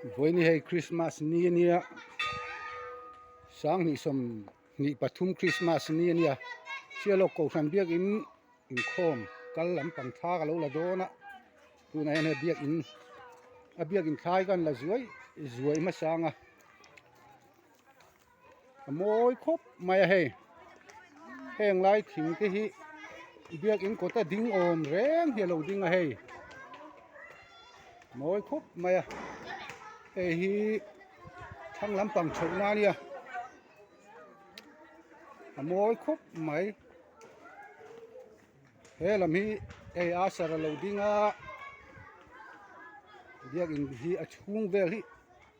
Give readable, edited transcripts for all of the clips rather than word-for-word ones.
Vawiin hei Christmas ni a nia sanghnih sawmhnih pathum Christmas ni a nia Sialawk kohhran biakin inkhawm kal lampang thla ka lo la dawn a tunah hian hei biakin a biakin thlai khan la zuai zuai hmasang a. A mawi khawp mai a hei heng lai thing te hi biakin kawta ding awm reng hi a lo ding a hei mawi khawp mai a hei hi thlang lampang chhoh na ania a mawi khawp mai he lam hi hei asar a lo ding a biakin hi a chhung vel hi.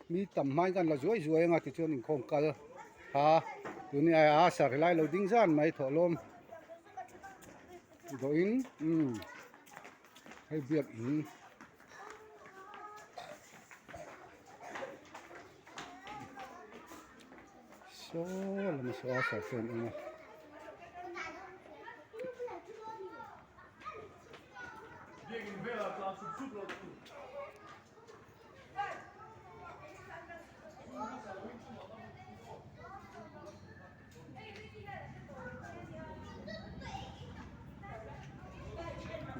Mi tam hmain khan la zuai zuai anga tichuan inkhawm kal a tuni a a sar helai lo ding zan mai thawh lawm dawhin umm hei biak in saw lama saw a sar te an awm a.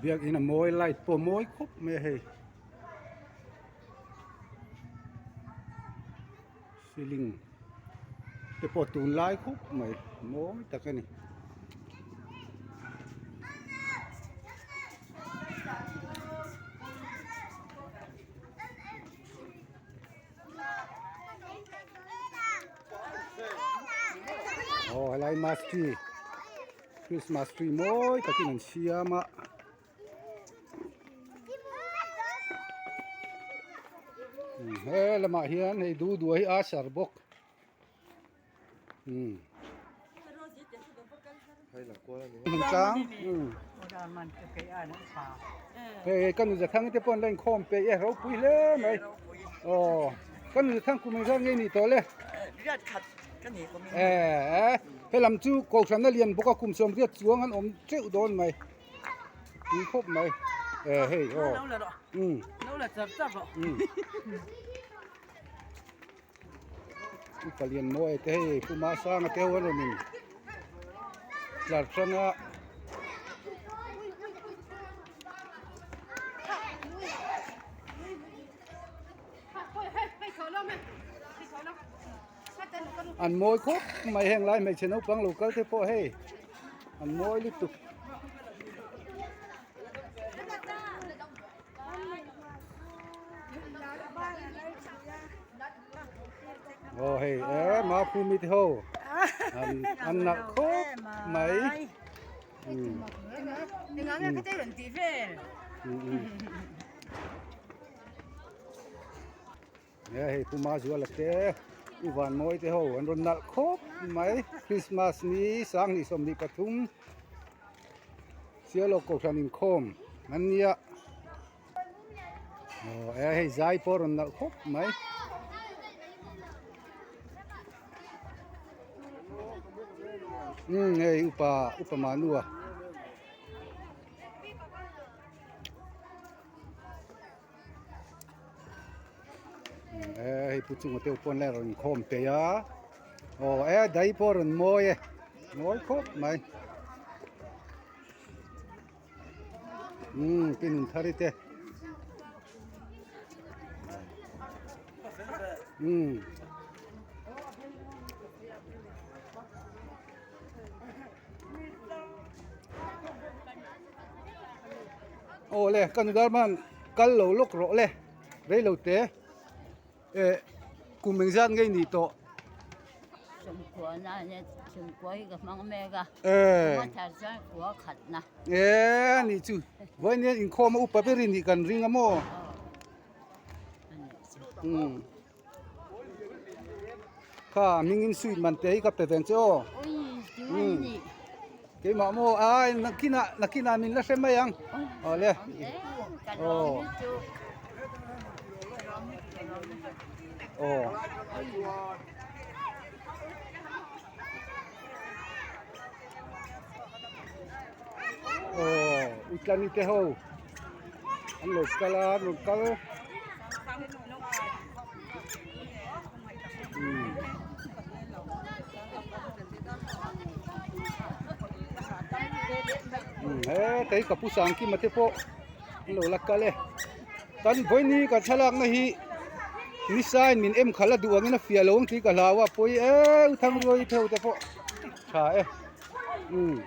Biakin a mawi light pawh a mawi khawp mai a hei ceiling te pawh tunlai khawp mai mawi tak a ni. Aw helai mas tree christmas tree mawi takin an siam a. He lamah hian hei du duai hi a sar bawk. Hei ka nu Zathang te pawh an la inkhawm peih e ropui hle mai aw ka nu Zathang kum engzat nge ni tawh le eh helam chu kohhran a lian bawk a kum sawmriat chuang an awm teuh dawn mai tui khawp mai eh hei aw Upa lian mawi te hei Pu Masanga te ho an rawn in tlar hrang a. An mawi khawp mai heng lai hmeichhe naupang lo kal te pawh hei an mawi lutuk. Aw hei e Maphumi te ho an an nalh khawp mai e hei Pu Mazuala te U Vanmawi te ho an rawn nalh khawp mai Christmas ni sanghnih 23 Sialawk kohhran inkhawm an nia. Aw e hei zai pawh a rawn nalh khawp mai. Umm hei upa upa Manua. E hei pu chunga te pawn lai a rawn inkhawm peih a aw e dai pawh a rawn mawi e mawi khawp mai umm pi nun thar i te umm. Aw le ka nu darman kal lo lawk rawh le rei lo te eh kum engzat ngei ni tawh. Sawmkua na ania sawmkua hi ka hmang mek a Eh. kuma thar chuan kua khat na. Eh ani chu vawiin hian inkhawm a upa ber in nih kan ring a maw. Ani chu. Umm kha hmingin sweet man te hi ka pe veng che aw. Ui chu ani. Keimah maw ai nakinah nakinah min la hre mai ang awle aw aw aw utlani te ho an lo kal a an rawn kal. He ka pu Sangkima te pawh an lo la kal e. Kan vawiini kan thlalakna hi ni sain min em khalh a duh angin a fiah lo ang tih ka hlau a, pawi eu Thangruai pheu te pawh tha e. Umm.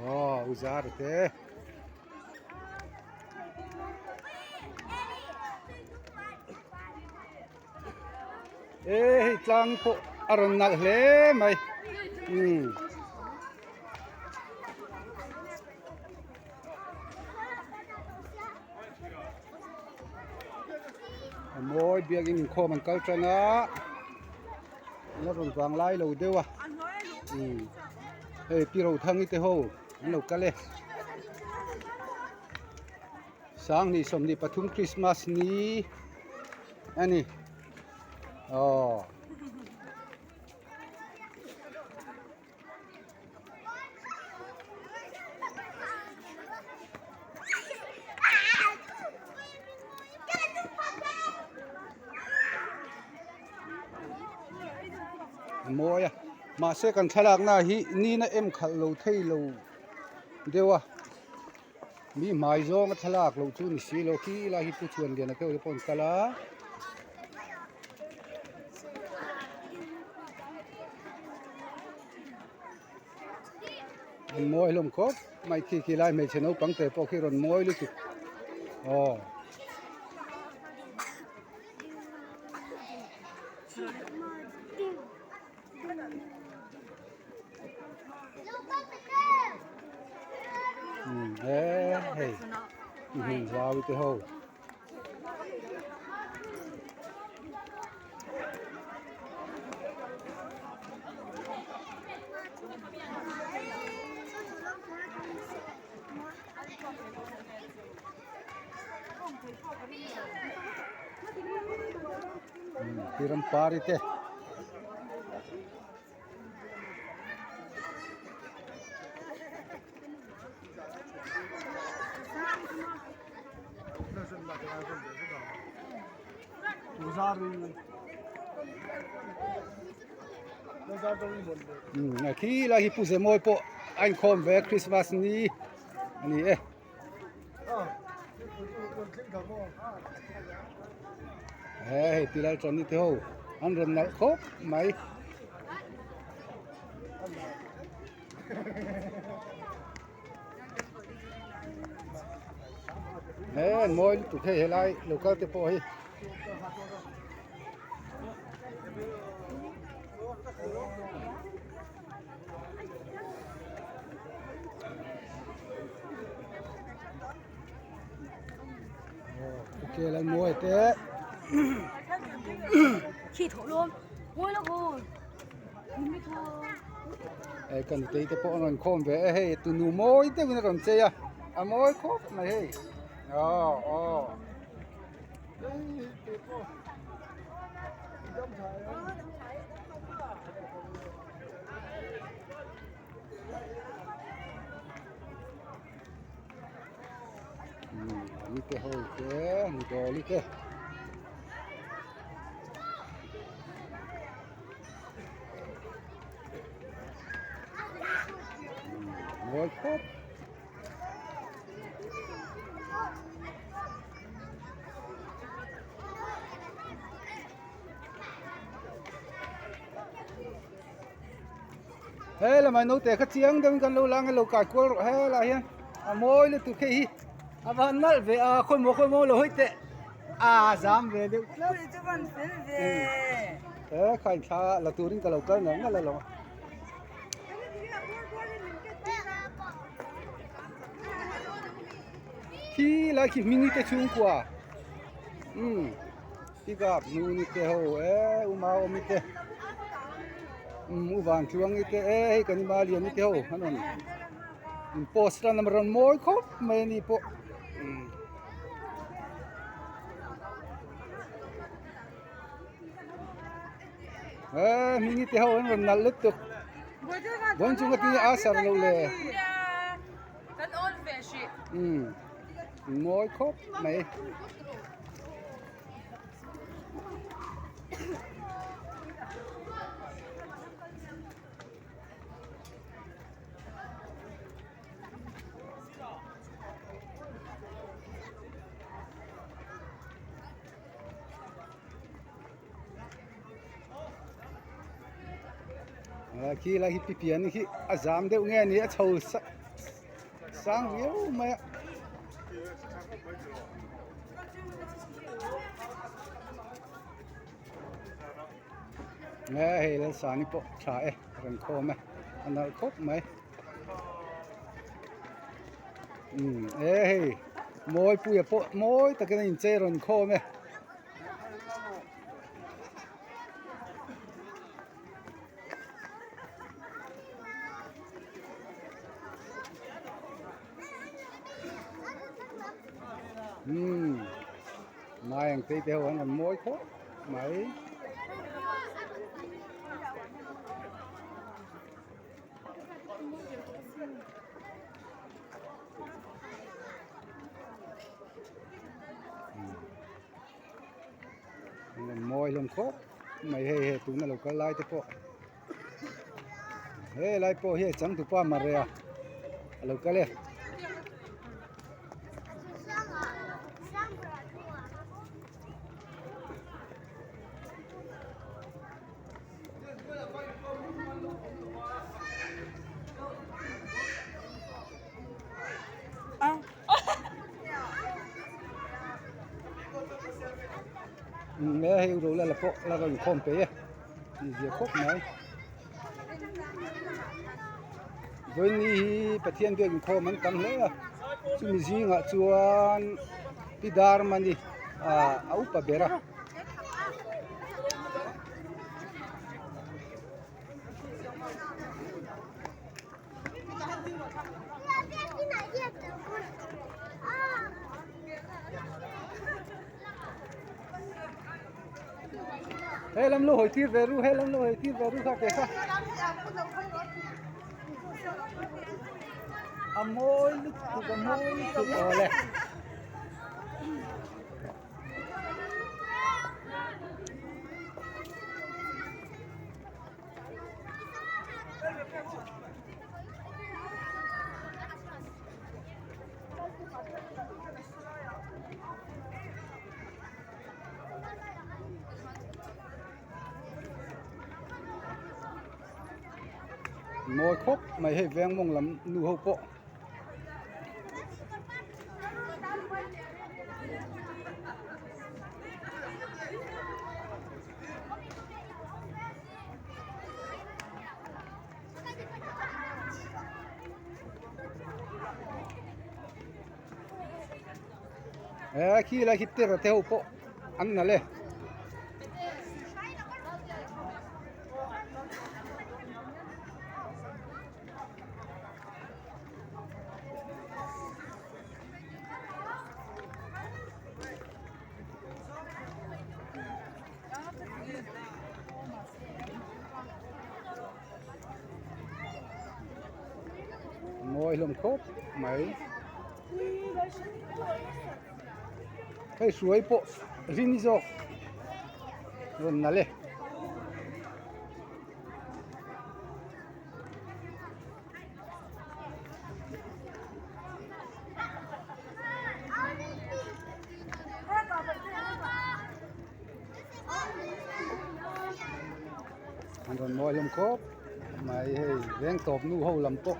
Aw u zar te. E hei tlang pawh a rawn nalh hle mai umm. A mawi biakin inkhawm an kal tan a la rawn vang lai lo deuh a umm hei pi Rothangi te ho an lo kal e sanghnih 23 Christmas ni a ni aw. A mawi a mahse kan thlalakna hi nina em khalh lo thei lo deuh a mi hmai zawnga thlalak loh chu ni si lo khi lai hi pu Chhuanliana te pawh an kal a. An mawi hlawm khawp mai khi khi lai hmeichhe naupang te pawh khi rawn mawi lutuk aw. Um e hei hmun zau te ho. Tirampari te. Khi lai hi Pu Zemawi pawh a inkhawm ve a Christmas ni a ni e. He hei pilal tawni te ho an rawn nalh khawp mai. He an mawi lutuk hei helai local te pawh hi. Ok lan mawi te. Hei ka nutei te pawh an rawn khawm ve e hei tunu mawi deuhin a rawn chei a a mawi khawp mai hei aw aw. Ni te ho te ni dawli te. Mawi khawp. He lamah naute kha chiang deuhin kan lo lang a lo kai kual rawh helaiah hian a mawi lutuk hei hi a van nalh ve a khawi maw khawi maw lo hawi teh a zam ve deuh tlat he khain thla la turin ka lo kal nalh nalh alawm. Khi lai khi hming te chhungkua umm pick up nu ni te ho e u mau awm te umm u van tluang te e hei kan ima lian te ho an rawn in post ran a rawn mawi khawp mai a ni pawh umm. He hming te ho an rawn nalh lutuk vawiin chunga tinge a sar loh le. Umm mawi khawp mai. Khi lai hi pi pian hi a zam deuh nge ni a chho sang viau mai a. Hei Lalsani pawh tha e a rawn khawm e a nalh khawp mai umm e hei Mawipuia pawh mawi takin a inchei rawn khawm e. Umm mai ang te te ho an rawn mawi khawp mai. Mawi hlawm khawp mai hei he tuna lo kal lai te pawh helai pawh hi a changtupa Maria a lo kal e. Nge hei ro la la pawh la rawn khawm peih e tih zia khawp mai vawiin hi Pathian biak inkhawm an tam hle a chumi zingah chuan pi Darmani ah a upa ber a. He lam lo hawi tir ve ru he lam lo hawi tir ve ru kha ke kha a mawi lutuk a mawi lutuk awle. Mawi khawp mai hei veng mawng lam nu ho pawh. He khi lai khi tera te ho pawh an nalh e. Mawi hlawm khawp mai hei hruai pawh rin zawk rawn nalh e. An rawn mawi hlawm khawp mai hei veng tawp nu ho lam pawh.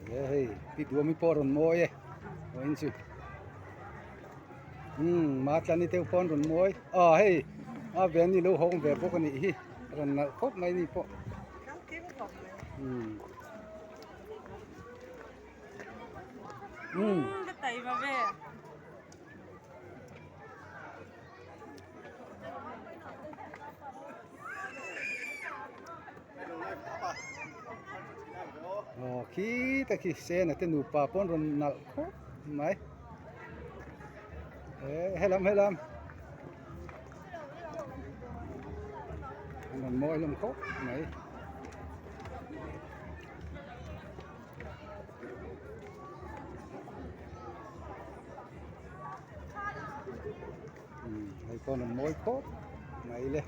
He hei pi duami pawh a rawn mawi e vawiin chu umm matlani te pawh an rawn mawi ah hei a ve ni lo hawng ve bawk a nih hi a rawn nalh khawp mai ni pawh umm. Umm. Khi ta khi Sena te nupa pawh an rawn nalh khawp mai. Eh helam helam an rawn mawi hlawm khawp mai. Hei pawh an mawi khawp mai le.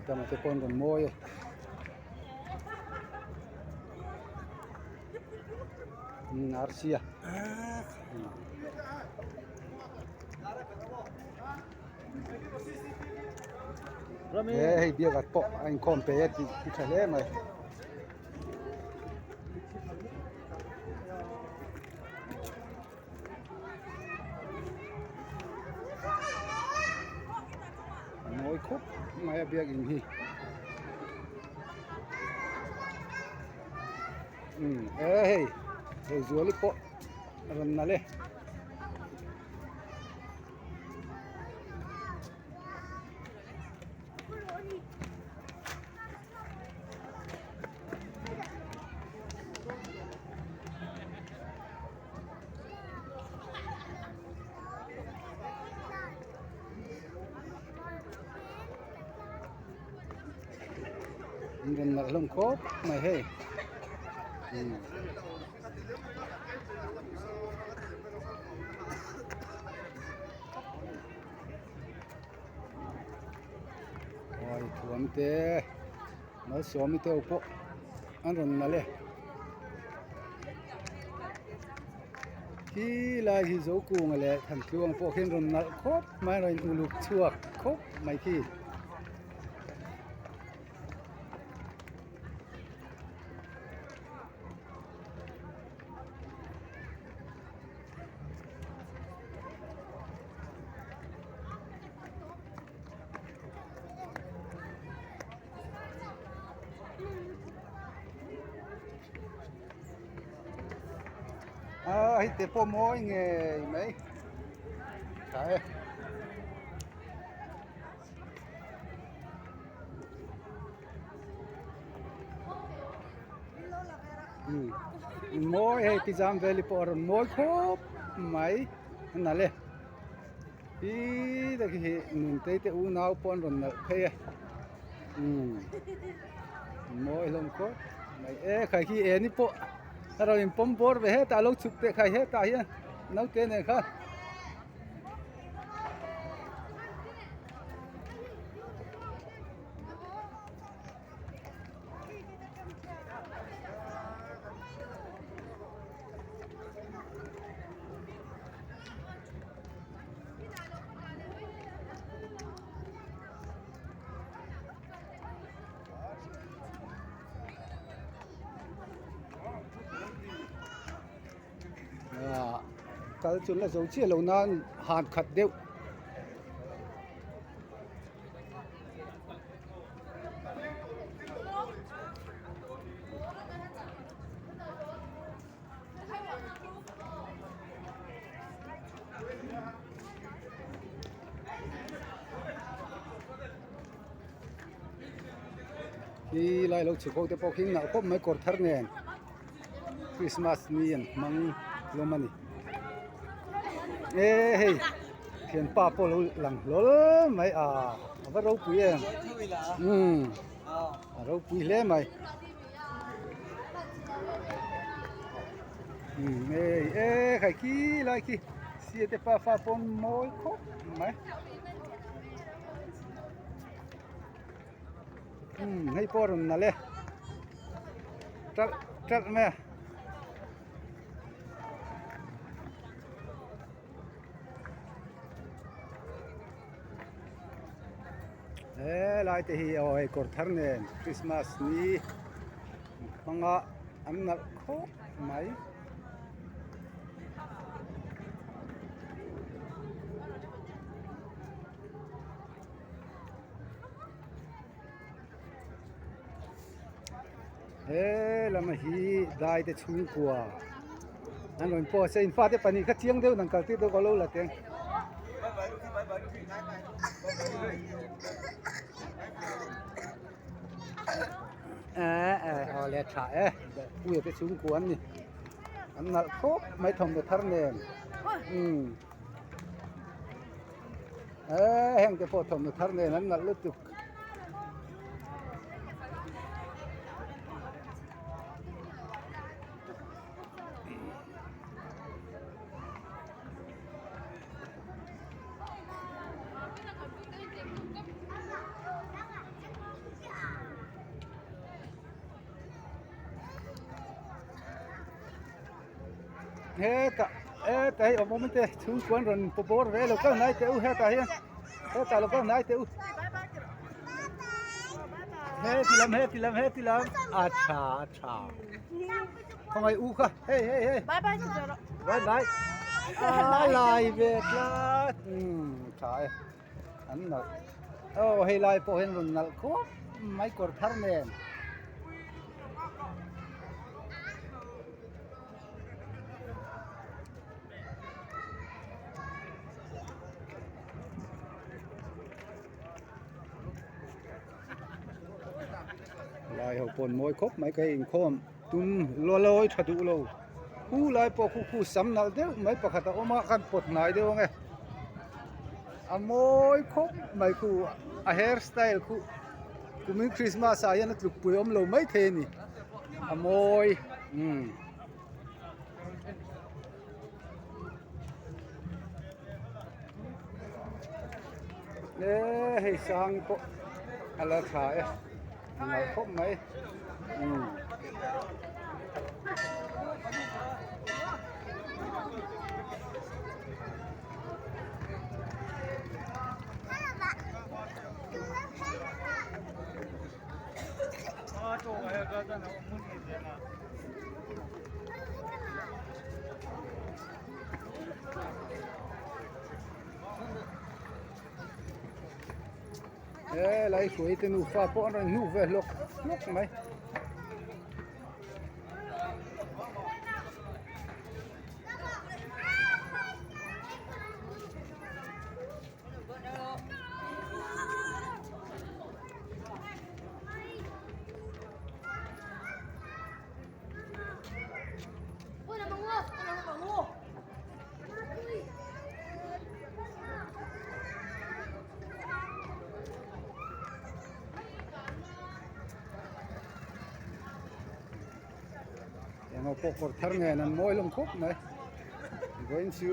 Tama te pawh an rawn mawi e. Arsia. He hei biak pawh a inkhawm pe e tih hi tha hle mai. A mawi khawp mai a biakin hi. Umm e hei hei zuali pawh a rawn nalh e. An rawn nalh hlawm khawp mai hei umm. Khuai thuam te malsawmi te pawh an rawn nalh e khi lai hi zokunga leh thantluang pawh khi an rawn nalh khawp mai an rawn uluk chhuak khawp mai khi. A hei te pawh mawi ngei mai tha e. Mawi hei pi zam veli pawh a rawn mawi khawp mai a nalh e. Hi tak hi Nuntei te unau pawh an rawn nalh phei a umm mawi hlawm khawp mai e khai khi eni pawh a rawn in pawm bawr ve hetah a lo chhuk teh khai hetah hian naute nen khan. Kal chu la zo chiah lo nan han khat deuh. Khi lai lo chhuk ho te pawh khi nalh khawp mai kawr thar nen Christmas ni an hmang hlawm a ni e hei thianpa pawh lo lang hlawl mai a a va ropui em umm a ropui hle mai. Umm hei e khai khi lai khi sia te pa fa pawn mawi khawp mai umm hei pawh a rawn nalh e ṭalh ṭalh mai a. He lai te hi aw hei kawr thar nen Christmas ni hmanga an nalh khawp mai. He lama hi dai te chhungkua an rawn post a in fate pahnih kha chiang deuh in an kal tir deuh ka lo la teng. Eh eh aw le tha e puia te chhungkua an ni an nalh khawp mai thawmhnaw thar nen umm eh heng te pawh thawmhnaw thar nen an nalh lutuk. Hetah hetah hei awm awm te chhungkua an rawn paw bawr ve lo kal hnai teh u hetah hian hetah lo kal hnai teh u heti lam heti lam heti lam a tha a tha khawngaih u kha hei hei hei Bye bye chu rawh. Bye bye a lai ve tlat umm tha e an nalh aw hei lai pawh hian rawn nalh khawp mai kawr thar nen. Lai ho pawn mawi khawp mai ka hei inkhawm tum lawi tha duh lo khu lai pawh khu khu sam nalh deuh mai pakhat a awm a kan pawt hnai deuh ang e a mawi khawp mai khu a hair style khu kumin christmas ah hian a tluk pui awm lo maithei a ni a mawi umm. E hei sang pawh a la tha e a nalh khawp mai umm. He lai hruai te nufa pawh an rawn hnuh ve hlawk hlawk mai. Engemaw pawh kawr thar nen an mawi hlawm khawp mai vawiin chu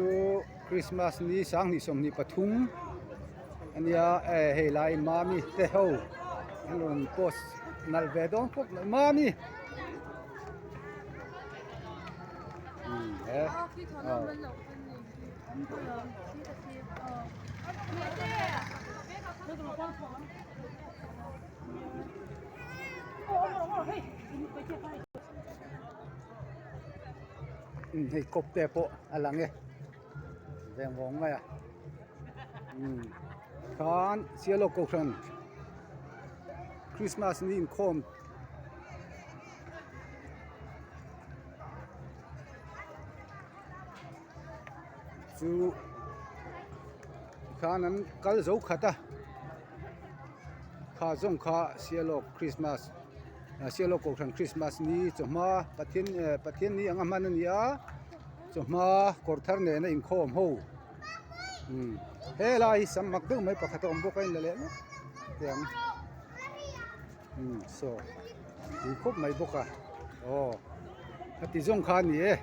Christmas ni sanghnih 23 ania eh hei lai mami te ho an rawn post nalh ve dawn khawp mai mami. Hei kawp te pawh a lang e veng vawng mai a khan Sialawk Kohhran Christmas ni inkhawm. Chu khan an kal zo khat a kha zawng kha Sialawk Christmas Sialawk Kohhran Christmas ni chawhma Pathian eh Pathian ni anga hman a ni a chawhma kawr thar nena inkhawm ho umm helai hi sam mak deuh mai pakhat a awm bawk a inla leh lawk teh ang. Umm saw tui khawp mai bawk a aw a ti zawng kha a ni e.